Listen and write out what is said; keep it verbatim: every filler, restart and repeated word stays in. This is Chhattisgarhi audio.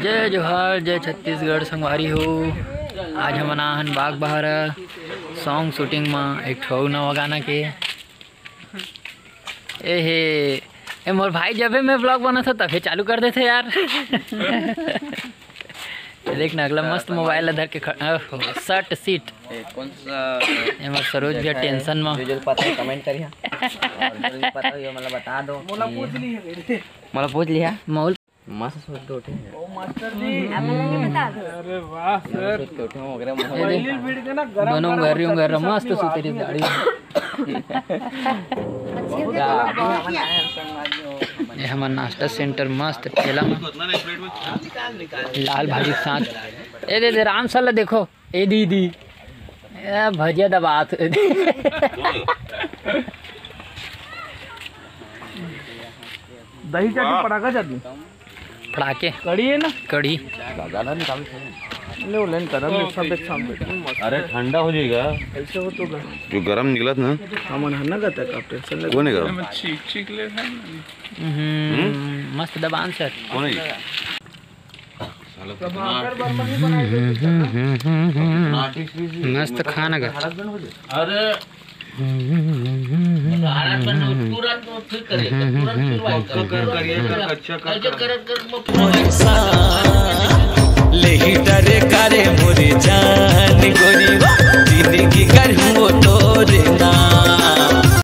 जय जोहार, जय छत्तीसगढ़ संगवारी हो। आज हमन आहन बाग बहारा song shooting म एक ठो अउ नवा गाना के। ए हे, ए मोर भाई, जबे मैं vlog बनात हो तबे चालू कर देथे यार। देख ना, अगला मस्त mobile ला धर के खड़ा, ओहो, सट सीट। ए, कौन सा ए मोर सरोज भी tension म। जो जो पता है comment करिहा। और जो भी पता हो, ये मतलब बता दो। मोला पूछ लिया। मोला पूछ लिया। मौल मस्त सोच के उठे हैं। ओ मास्टर जी। अरे वाह सर। सोच के उठे हूँ, अगर पहली भीड़ के ना गरम दोनों गरम घर रियो घर सब्जी मस्त सब्जी सुते रही दाढ़ी। ये हमारा नाश्ता center मस्त ठेला में लाल भाजी के साथ। ए दे दे राम साला देखो। ए दीदी, ए भजिया दबात। दही चाटी पटाखा चाटी। पटाखे। कड़ी है ना? कड़ी। ले वो लेन करम, एक साथ, एक साथ बैठ। अरे ठंडा हो जाएगा। ऐसे हो तो गा। जो गरम निकलत ना। हमन हन्ना गता का tension ले। वो नहीं गरम। चीख चीख ले। हम्म, मस्त दबान सर। कौन है? मस्त खाना का। अरे भारत में तुरंत फिर करिए, तुरंत फिर वाइट करिए, तुरंत करिए, कच्चा कर, ऐसे कर, कर, वो पूरा वाइट ले ही डरे करे मोरी जान गोरी, जिंदगी कर